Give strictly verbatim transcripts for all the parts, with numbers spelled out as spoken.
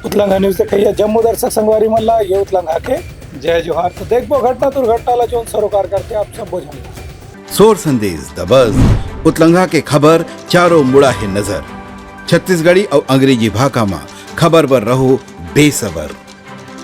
उतलंघा news देखइया जम्मो दर्शक संगवारी मन ला ये उतलंघा के जय जोहार। तो देखबो घटना दुर्घटना ला जोन सरोकार करथे आप सबो झन ला। सोर संदेश दबस उतलंघा के खबर चारों मुड़ा हे नजर। छत्तीसगढ़ी अउ अंग्रेजी भाखा म खबर बर रहो बेसबर।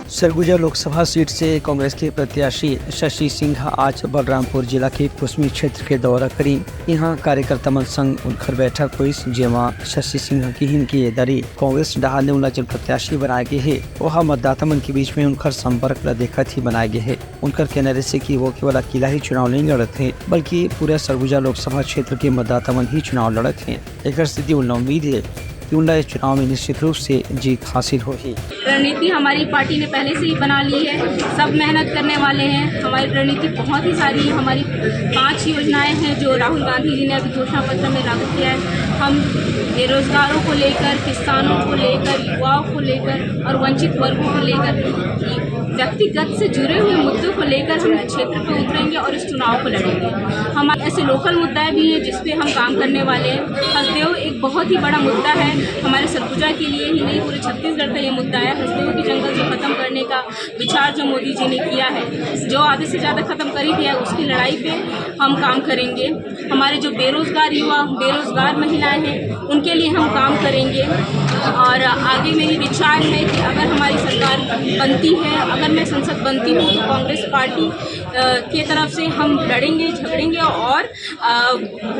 सरगुजा लोकसभा सीट से कांग्रेस के प्रत्याशी शशि सिंह आज बलरामपुर जिला के कुसमी क्षेत्र के दौरा करीन। इहां कार्यकर्ता मन संग उनकर बैठक होइस, जेमा शशि सिंह किहिन कि ये दरी कांग्रेस डहार ले उनला जन प्रत्याशी बनाए गे हे, ओहा मतदाता मन के बीच में उनकर संपर्क ल देखत ही बनाए गे हे। उनकर कहना रहिसे कि वो केवल अकेला ही चुनाव नहीं लड़त हे, बल्कि पूरा सरगुजा लोकसभा क्षेत्र के मतदाता मन ही चुनाव लड़त हे। एकर सेती उनला उम्मीद हे कि उनला इस चुनाव में निश्चित रूप से जीत हासिल होही। रणनीति हमारी पार्टी ने पहले से ही बना ली है, सब मेहनत करने वाले हैं। हमारी रणनीति बहुत ही सारी है। हमारी पांच योजनाएं हैं जो राहुल गांधी जी ने अभी घोषणा पत्र में लागू किया है। हम बेरोजगारों को लेकर, किसानों को लेकर, युवाओं को लेकर और वंचित वर्गों को लेकर व्यक्तिगत से जुड़े हुए मुद्दों को लेकर हम क्षेत्र पर उतरेंगे और इस चुनाव को लड़ेंगे। हमारे ऐसे लोकल मुद्दा भी हैं जिस पे हम काम करने वाले हैं। हसदेव एक बहुत ही बड़ा मुद्दा है हमारे सरगुजा के लिए ही नहीं, पूरे छत्तीसगढ़ का ये मुद्दा है। हसदेव की जंगल को खत्म करने का विचार जो मोदी जी ने किया है, जो आधे से ज्यादा खत्म कर ही दिया है, उसकी लड़ाई पे हम काम करेंगे। हमारे जो बेरोजगार युवा, बेरोजगार महिलाएं हैं, उनके लिए हम काम करेंगे। और आगे मेरी विचार है कि अगर हमारी सरकार बनती है, अगर मैं संसद बनती हूँ, तो कांग्रेस पार्टी अ, के तरफ से हम लड़ेंगे, झगड़ेंगे और अ,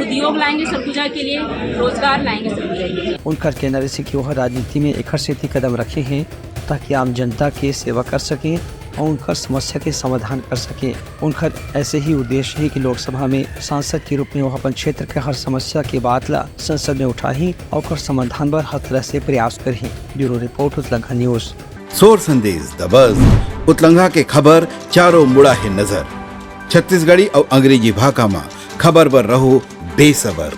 उद्योग लाएंगे सरगुजा के लिए, रोजगार लाएंगे सरगुजा के लिए। उनकर कहना रहिसे कि वह राजनीति में एकर सेती कदम रखे हैं, ताकि आम जनता के सेवा कर सकें और उनकर समस्या के समाधान कर सकें। उनकर ऐसे ही उद्देश्य है कि लोकसभा में सांसद के रूप में वह अपन क्षेत्र के हर समस्या के बात ला संसद में उठाही और ओकर समाधान बर हर तरह से प्रयास करही। Bureau report, Utlangha news. Sor Sandesh दबस उतलंघा के खबर चारों मुड़ा हे नजर। छत्तीसगढ़ी अउ अंग्रेजी भाखा म खबर बर रहो बेसबर।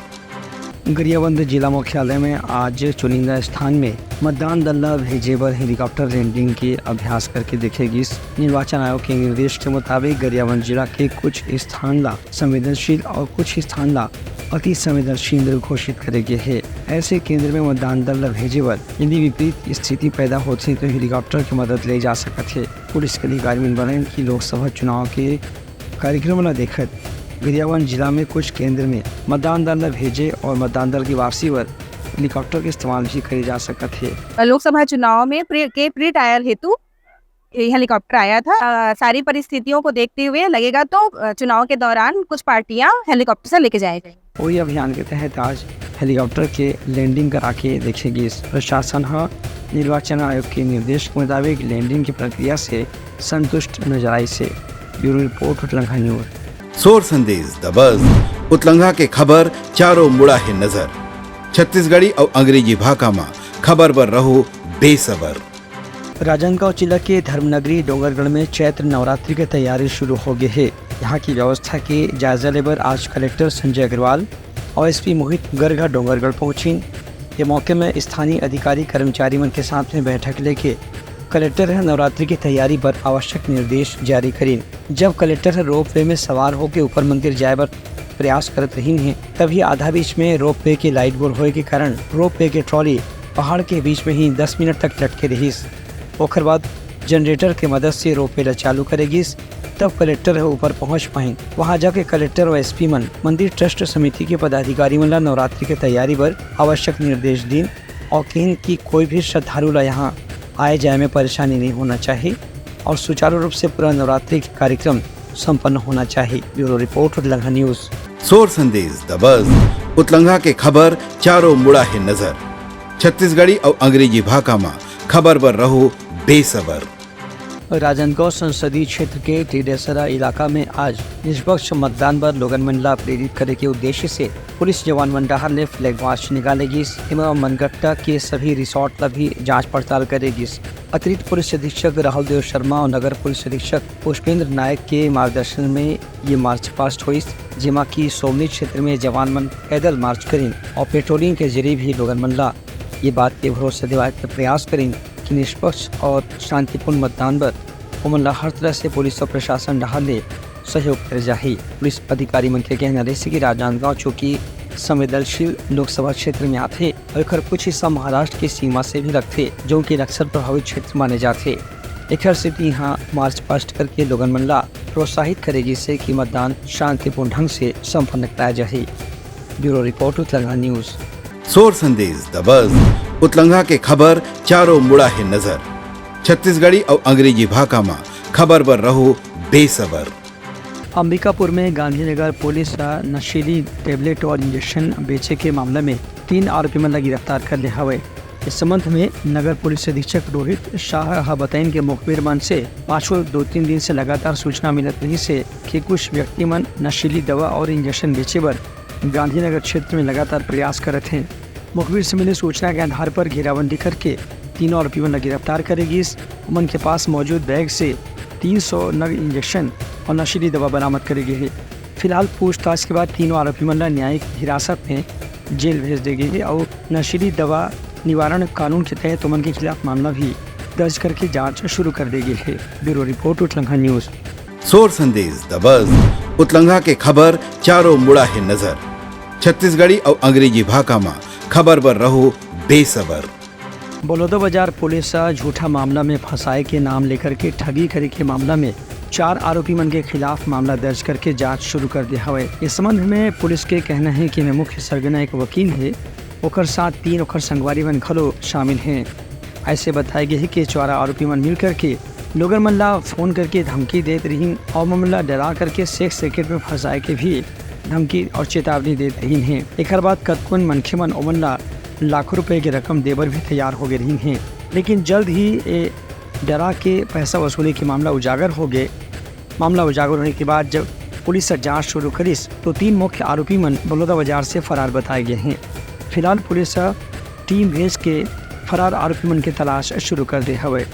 गरियाबंद जिला मुख्यालय में आज चुनिंदा स्थान में मतदान दल ला भेजे बर हेलीकॉप्टर लैंडिंग के अभ्यास करके देखे गिस। निर्वाचन आयोग के निर्देश के मुताबिक गरियाबंद जिला के कुछ स्थान ला संवेदनशील और कुछ स्थान ला अति संवेदनशील घोषित करे गे हे। ऐसे केंद्र में मतदान दल ला भेजे बर यदि विपरीत स्थिति पैदा होथे, तो हेलीकॉप्टर के मदद ले जा सकत हे। पुलिस के अधिकारी मन बताइन कि लोकसभा चुनाव के कार्यक्रम ला देखत गरियाबंद जिला में कुछ केंद्र में मतदान दल ला भेजे और मतदान दल की वापसी बर हेलीकॉप्टर के इस्तेमाल भी करे जा सकत हे। लोकसभा चुनाव में प्री, के प्री ट्रायल हेतु ये हेलीकॉप्टर आया था। अ, सारी परिस्थितियों को देखते हुए लगेगा तो, अ, चुनाव के दौरान कुछ पार्टियां हेलीकॉप्टर से लेके जाए गए। वही अभियान के तहत आज हेलीकॉप्टर के लैंडिंग करा के देखे गिस। प्रशासन ह निर्वाचन आयोग के निर्देश के मुताबिक लैंडिंग की प्रक्रिया से संतुष्ट नजर आइसे। Bureau report, Utlangha news. Sor Sandesh दबस उतलंघा के खबर चारों मुड़ा हे नजर। छत्तीसगढ़ी अउ अंग्रेजी भाखा म खबर बर रहो बेसबर। राजनांदगांव जिला के धर्मनगरी डोंगरगढ़ में चैत्र नवरात्रि के तैयारी शुरू हो गे हे। यहाँ की व्यवस्था के जायजा लेबर आज कलेक्टर संजय अग्रवाल और एसपी मोहित गर्ग डोंगरगढ़ पहुंचिन। ये मौके में स्थानीय अधिकारी कर्मचारी मन के साथ में बैठक लेके कलेक्टर ह नवरात्रि की तैयारी बर आवश्यक निर्देश जारी करिन। जब कलेक्टर ह रोपवे में सवार होके ऊपर मंदिर जाए बर प्रयास करत रहिन हे, तभी आधा बीच में रोपवे के लाइट गोल होए के कारण रोपवे के ट्रॉली पहाड़ के बीच में ही दस मिनट तक लटके रहिस। ओखर बाद जनरेटर के मदद से रोपवे ला चालू करे गिस। तब कलेक्टर ह ऊपर पहुंच पाइन। वहां जाके कलेक्टर और एसपी मन मंदिर ट्रस्ट समिति के पदाधिकारी मन ला नवरात्रि के तैयारी बर आवश्यक निर्देश दीन और कहिन कि कोई भी श्रद्धालु ला यहाँ आए जाए में परेशानी नहीं होना चाहिए और सुचारू रूप से पूरा नवरात्रि के कार्यक्रम संपन्न होना चाहिए। Bureau report, Utlangha news. Sor Sandesh दबस उतलंघा के खबर चारों मुड़ा हे नजर। छत्तीसगढ़ी अउ अंग्रेजी भाखा म खबर बर रहो बेसबर। राजनांदगांव संसदीय क्षेत्र के टेडेसरा इलाका में आज निष्पक्ष मतदान बर लोगन मन ला प्रेरित करे के उद्देश्य से पुलिस जवान मन डहार ले फ्लैग मार्च निकाले गिस। एमा मनगट्टा के सभी रिसोर्ट ला भी जांच पड़ताल करे गिस। अतिरिक्त पुलिस अधीक्षक राहुल देव शर्मा और नगर पुलिस अधीक्षक पुष्पेंद्र नायक के मार्गदर्शन में ये मार्च पास्ट होइस, जेमा कि सोमनी क्षेत्र में जवान मन पैदल मार्च करिन और पेट्रोलिंग के जरिए भी लोगन मन ला ये बात के भरोसा दिवाए के प्रयास करिन कि निष्पक्ष और शांतिपूर्ण मतदान बर ओमन ला हर तरह से पुलिस और प्रशासन डहार ले सहयोग करे जाही। पुलिस अधिकारी मन के कहना रहिसे कि राजनांदगांव चूंकि संवेदनशील लोकसभा क्षेत्र में आथे और एकर कुछ हिस्सा महाराष्ट्र के सीमा से भी लगथे, जो कि नक्सल प्रभावित क्षेत्र माने जाथे। एकर सेती इहाँ मार्च पास्ट करके लोगन मन ला प्रोत्साहित करे गिस हे कि मतदान शांतिपूर्ण ढंग से संपन्न कराया जाही। Bureau report, Utlangha news. Sor Sandesh दबस, उतलंघा के खबर चारों मुड़ा हे नजर। छत्तीसगढ़ी अउ अंग्रेजी भाखा म खबर बर रहो बेसबर। अंबिकापुर में गांधीनगर पुलिस ह नशीली टेबलेट और इंजेक्शन बेचे के मामला में तीन आरोपी मन ला गिरफ्तार कर ले हवय। इस संबंध में नगर पुलिस अधीक्षक रोहित शाह ह बताइन के मुखबिर मन से पाछू दो तीन दिन से लगातार सूचना मिलत रहिस हे कि कुछ व्यक्ति मन नशीली दवा और इंजेक्शन बेचे बर गांधीनगर क्षेत्र में लगातार प्रयास करत हें। मुखबिर से मिले सूचना के आधार पर घेराबंदी करके तीनों आरोपी मन ला गिरफ्तार करे गिस। उमन के पास मौजूद बैग से तीन सौ नग इंजेक्शन और नशीली दवा बरामद करे गे हे। फिलहाल पूछताछ के बाद तीनों आरोपी मन ला न्यायिक हिरासत में जेल भेज दे गे हे और नशीली दवा निवारण कानून के तहत उमन के खिलाफ मामला भी दर्ज करके जांच शुरू कर दे गे हे। Bureau report, Utlangha news. Sor Sandesh दबस, उतलंघा के खबर चारों मुड़ा हे नजर। छत्तीसगढ़ी अउ अंग्रेजी भाखा म खबर बर रहो बेसबर। बलौदाबाजार पुलिस ह झूठा मामला में फंसाए के नाम लेकर के ठगी करे के मामला में चार आरोपी मन के खिलाफ मामला दर्ज करके जांच शुरू कर दे हवय। इस संबंध में पुलिस के कहना हे कि एमे मुख्य सरगना एक वकील हे, ओकर साथ तीन ओकर संगवारी मन घलो शामिल हें। ऐसे बताए गे हे कि चारों आरोपी मन मिल करके लोगन मन ला फोन करके धमकी देत रहिन और ओमन ला डरा करके सेक्स रैकेट में फंसाए के भी धमकी और चेतावनी देत रहिन हे। एकर बाद कतकोन मनखे मन ओमन ला लाखों रुपए के रकम दे बर भी तैयार हो गे रहिन हे, लेकिन जल्द ही ए डरा के पैसा वसूली के मामला उजागर हो गे। मामला उजागर होने के बाद जब पुलिस ह जांच शुरू करिस, तो तीन मुख्य आरोपी मन बलौदाबाजार से फरार बताए गे हें। फिलहाल पुलिस ह टीम भेज के फरार आरोपी मन के तलाश शुरू कर दे हवय।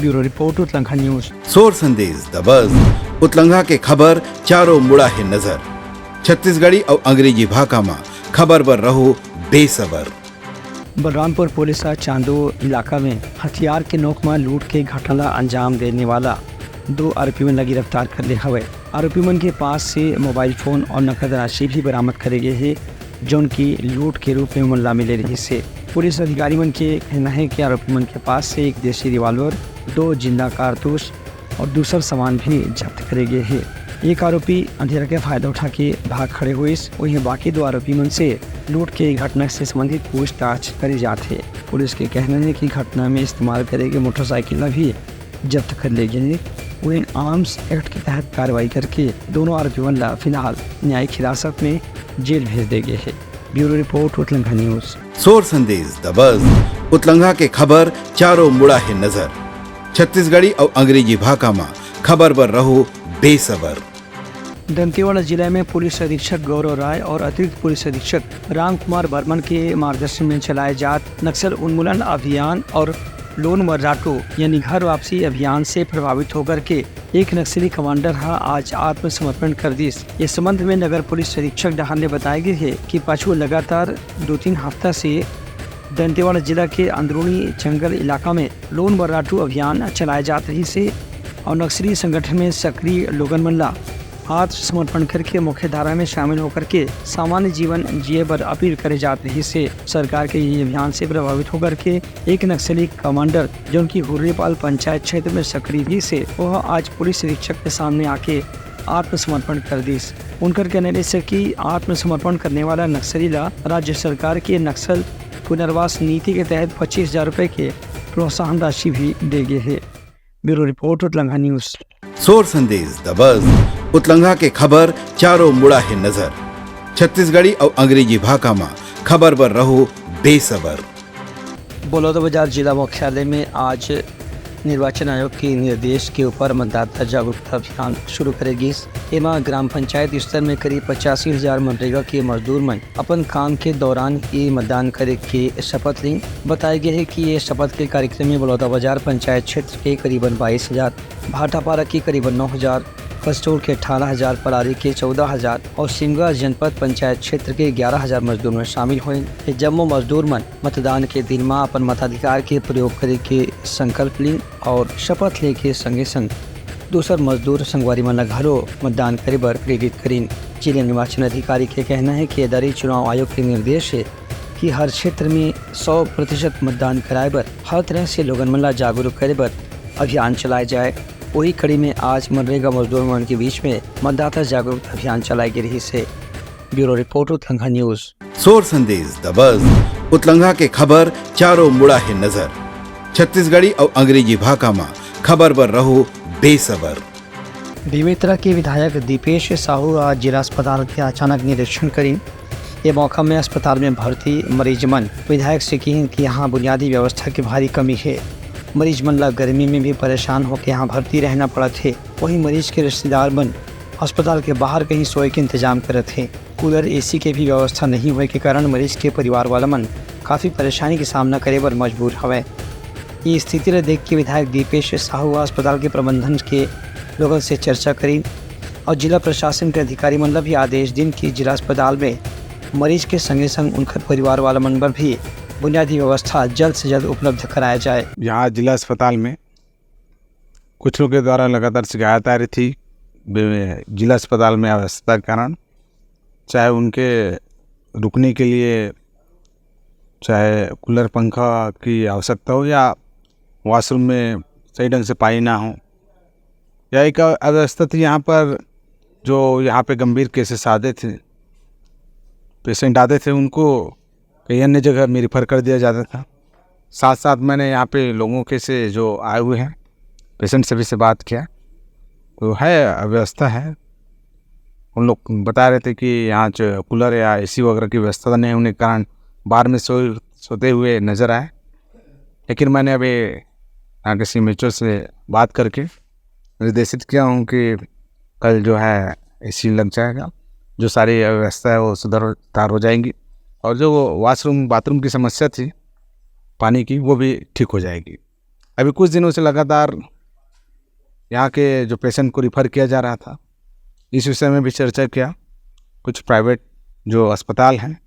Bureau report, Utlangha news. Sor Sandesh दबस, उतलंघा के खबर चारों मुड़ा हे नजर। छत्तीसगढ़ी अउ अंग्रेजी भाखा म खबर बर रहो बेसबर। बलरामपुर पुलिस ह चांदो इलाका में हथियार के नोक म लूट के घटना ला अंजाम देने वाला दो आरोपी मन ला गिरफ्तार कर ले हवय। आरोपी मन के पास से मोबाइल फोन और नकद राशि भी बरामद करे गे हे, जौन की लूट के रूप में ओमन ला मिले रहिस हे। पुलिस अधिकारी मन के कहना हे कि आरोपी मन के पास से एक देसी रिवॉल्वर, दो जिंदा कारतूस और दूसर सामान भी जब्त करे गे हे। एक आरोपी अंधेरा के फायदा उठा के भाग खड़े होइस, वहीं बाकी दो आरोपी मन से लूट के घटना से संबंधित पूछताछ करे जात हे। पुलिस के कहना हे कि घटना में इस्तेमाल करे गे मोटरसाइकिल ला भी जब्त कर ले गे हे। वहीं आर्म्स एक्ट के तहत कार्रवाई करके दोनों आरोपी मन ला फिलहाल न्यायिक हिरासत में जेल भेज दे गे हे। Bureau report, Utlangha news. Sor Sandesh दबस, उतलंघा के खबर चारों मुड़ा हे नजर। छत्तीसगढ़ी अउ अंग्रेजी भाखा म खबर बर रहो बेसबर। दंतेवाड़ा जिला में पुलिस अधीक्षक गौरव राय और अतिरिक्त पुलिस अधीक्षक राम कुमार बर्मन के मार्गदर्शन में चलाए जात नक्सल उन्मूलन अभियान और लोन वर्राटू यानी घर वापसी अभियान से प्रभावित होकर के एक नक्सली कमांडर ह आज आत्मसमर्पण कर दिस। ये संबंध में नगर पुलिस अधीक्षक डहार ले बताए गे हे कि पाछू लगातार दो तीन हफ्ता से दंतेवाड़ा जिला के अंदरूनी जंगल इलाका में लोन वर्राटू अभियान चलाए जात रहिस हे और नक्सली संगठन में सक्रिय लोगन मन ला आत्मसमर्पण करके मुख्य धारा में शामिल होकर के सामान्य जीवन जिए बर अपील करे जात रहिस हे। सरकार के ये अभियान से प्रभावित होकर के एक नक्सली कमांडर, जो कि हुर्रीपाल पंचायत क्षेत्र में सक्रिय रहिस हे, वह आज पुलिस निरीक्षक के सामने आके आत्मसमर्पण कर दिस। उनकर कहना रहिस हे कि आत्मसमर्पण करने वाला नक्सली ला राज्य सरकार के नक्सल पुनर्वास नीति के तहत पच्चीस हजार रुपए के प्रोत्साहन राशि भी दे गे हे। Bureau report, Utlangha news. Sor Sandesh दबस, उतलंघा के खबर चारों मुड़ा हे नजर। छत्तीसगढ़ी अउ अंग्रेजी भाखा म खबर बर रहो बेसबर। बलौदाबाजार जिला मुख्यालय में आज निर्वाचन आयोग के निर्देश के ऊपर मतदाता जागरूकता अभियान शुरू करे गिस। एमा ग्राम पंचायत स्तर में करीब पचासी हजार मनरेगा के मजदूर मन अपन काम के दौरान ई मतदान करे के शपथ लीन। बताए गे हे कि ये शपथ के कार्यक्रम में बलौदाबाजार पंचायत क्षेत्र के करीबन बाईस हजार, भाटापारा के करीबन नौ हजार, कसडोल के अठारह हजार, पलारी के चौदह हजार और सिमगा जनपद पंचायत क्षेत्र के ग्यारह हजार मजदूर मन शामिल होइन। ये जम्मो मजदूर मन मतदान के दिन म अपन मताधिकार के प्रयोग करे के संकल्प लीन और शपथ ले के संगे संग दूसर मजदूर संगवारी मन ल घलो मतदान करे बर प्रेरित करिन। जिला निर्वाचन अधिकारी के कहना हे कि ए दरी चुनाव आयोग के निर्देश हे कि हर क्षेत्र में सौ प्रतिशत मतदान कराए बर हर तरह से लोगन मन ल जागरूक करे बर अभियान चलाए जाए। वही कड़ी में आज मनरेगा मजदूर मन के बीच में मतदाता जागरूकता अभियान चलाए गे रिहिस हे। Bureau report, Utlangha news. Sor Sandesh the बज, उतलंघा के खबर चारों मुड़ा हे नजर। छत्तीसगढ़ी अउ अंग्रेजी भाखा म खबर बर रहो बेसबर। बेमेतरा के विधायक दीपेश साहू आज जिला अस्पताल के अचानक निरीक्षण करिन। ये मौका में अस्पताल में भर्ती मरीज मन विधायक से किहिन कि यहाँ बुनियादी व्यवस्था के भारी कमी हे। मरीज मन ला गर्मी में भी परेशान होके यहाँ भर्ती रहना पड़त हे। वहीं मरीज के रिश्तेदार मन अस्पताल के बाहर कहीं सोए के इंतजाम करत हे। कूलर, एसी के भी व्यवस्था नहीं होए के कारण मरीज के परिवार वाला मन काफी परेशानी के सामना करे बर मजबूर हवय। ये स्थिति ला देख के विधायक दीपेश साहू ह अस्पताल के प्रबंधन के लोगन से चर्चा करिन और जिला प्रशासन के अधिकारी मन ला भी आदेश दिन कि जिला अस्पताल में मरीज के संगे संग उनकर परिवार वाला मन बर भी बुनियादी व्यवस्था जल्द से जल्द उपलब्ध कराया जाए। यहाँ जिला अस्पताल में कुछ लोग के द्वारा लगातार शिकायत आ रही थी बे-, जिला अस्पताल में अव्यवस्था के कारण, चाहे उनके रुकने के लिए, चाहे कूलर पंखा की आवश्यकता हो या वॉशरूम में सही ढंग से पानी ना हो या एक अव्यवस्था थी यहाँ पर। जो यहाँ पे गंभीर केसेस आते थे, पेशेंट आते थे, उनको कहीं अन्य जगह में रिफर कर दिया जाता था। साथ साथ मैंने यहाँ पे लोगों के से जो आए हुए हैं पेशेंट, सभी से बात किया, तो है, अव्यवस्था है। उन लोग बता रहे थे कि यहाँ जो कूलर या एसी वगैरह की व्यवस्था नहीं होने के कारण बाहर में सो सोते हुए नज़र आए। लेकिन मैंने अभी यहाँ के सीएमएचओ से बात करके निर्देशित किया हूँ कि कल जो है एसी लग जाएगा, जो सारी अव्यवस्था है वो सुधार हो जाएंगी, और जो वो वॉशरूम बाथरूम की समस्या थी पानी की, वो भी ठीक हो जाएगी। अभी कुछ दिनों से लगातार यहाँ के जो पेशेंट को रिफर किया जा रहा था, इस विषय में भी चर्चा किया। कुछ प्राइवेट जो अस्पताल हैं,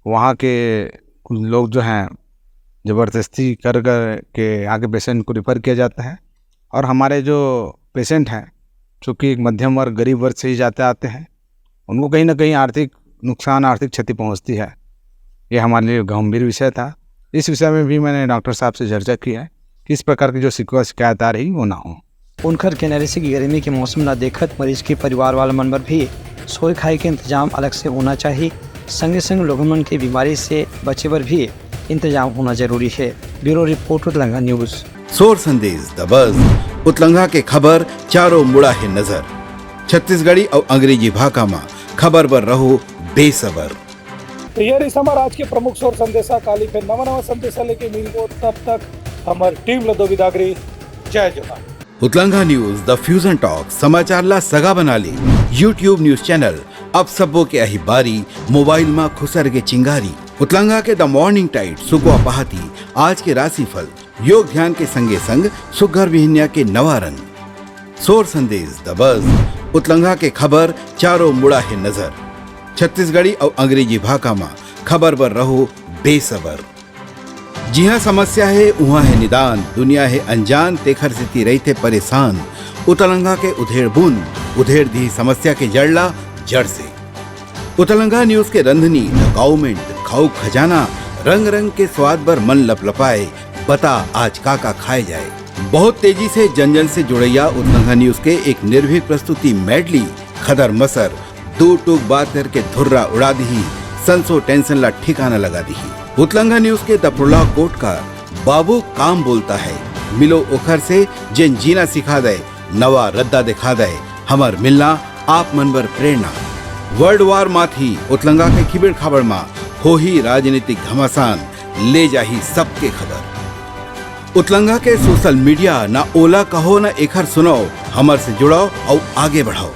वहाँ के कुछ लोग जो हैं, ज़बरदस्ती कर कर के यहाँ के पेशेंट को रिफर किया जाता है, और हमारे जो पेशेंट हैं, चूँकि एक मध्यम वर्ग, गरीब वर्ग से ही जाते आते हैं, उनको कहीं ना कहीं आर्थिक नुकसान, आर्थिक क्षति पहुँचती है। ये हमारे लिए गंभीर विषय था। इस विषय में भी मैंने डॉक्टर साहब से चर्चा की है कि इस प्रकार की जो शिकवा शिकायत आ रही, वो ना हो। उनकर कहना रहिस कि गर्मी के मौसम ला देखत मरीज के परिवार वाला मन बर भी सोए खाए के इंतजाम अलग से होना चाहिए। संगे संग लोगन मन के बीमारी से बचे बर भी इंतजाम होना जरूरी है। Bureau report, Utlanga news. Sor Sandesh the बज, उतलंगा के खबर चारों मुड़ा हे नजर। छत्तीसगढ़ी अउ अंग्रेजी भाखा म खबर बर रहो बेसबर। तो ये रहिस हमर आज के प्रमुख सोर संदेशा। काली फिर नवा नवा संदेशा लेके मिलबो, तब तक हमर टीम ल दो बिदागरी। जय जोहार। उतलंगा न्यूज, द फ्यूजन टॉक, समाचार ला सगा बना ले। YouTube न्यूज चैनल, अब सबो के अही बारी, मोबाइल मा खुसर के चिंगारी। उतलंगा के द मॉर्निंग टाइट, सुकवा पहाती, आज के राशिफल, योग ध्यान के संगे संग सुग्घर बिहनिया के नवा रंग। सोर संदेश द बज, उतलंगा के खबर चारों मुड़ा हे नजर। छत्तीसगढ़ी अउ अंग्रेजी भाखा मा खबर बर रहो बेसबर। जिहाँ समस्या हे, उहाँ हे निदान, दुनिया हे अनजान, तेखर सेती रहिथे परेशान। उतलंगा के उधेड़ बुन, उधेड़ दिही समस्या के जड़ ला जड़ से। उतलंगा न्यूज के रंधनी, द काउमेंट, खाऊ खजाना, रंग रंग के स्वाद बर मन लपलपाए, बता आज का का खाए जाए। बहुत तेजी से जन जन से जुड़ैया उतलंगा न्यूज के एक निर्भीक प्रस्तुति मेडली, खदर मसर, दू टूक बात करके धुर्रा उड़ा दिही, संसो टेंशन ला ठिकाना लगा दिही। उतलंगा न्यूज के द प्रोलॉग कोट का बाबू काम बोलता है, मिलो ओखर से जेन जीना सिखा दे, नवा रद्दा दिखा दे, हमर मिलना आप मन बर प्रेरणा। वर्ल्ड वार माथी उतलंगा के खिबेड़ खाबड़ मा होही राजनीतिक घमासान, ले जाही सबके खबर। उतलंगा के सोशल मीडिया, ना ओला कहो ना एखर सुनाओ, हमर से जुड़ाओ अउ आगे बढ़ाओ।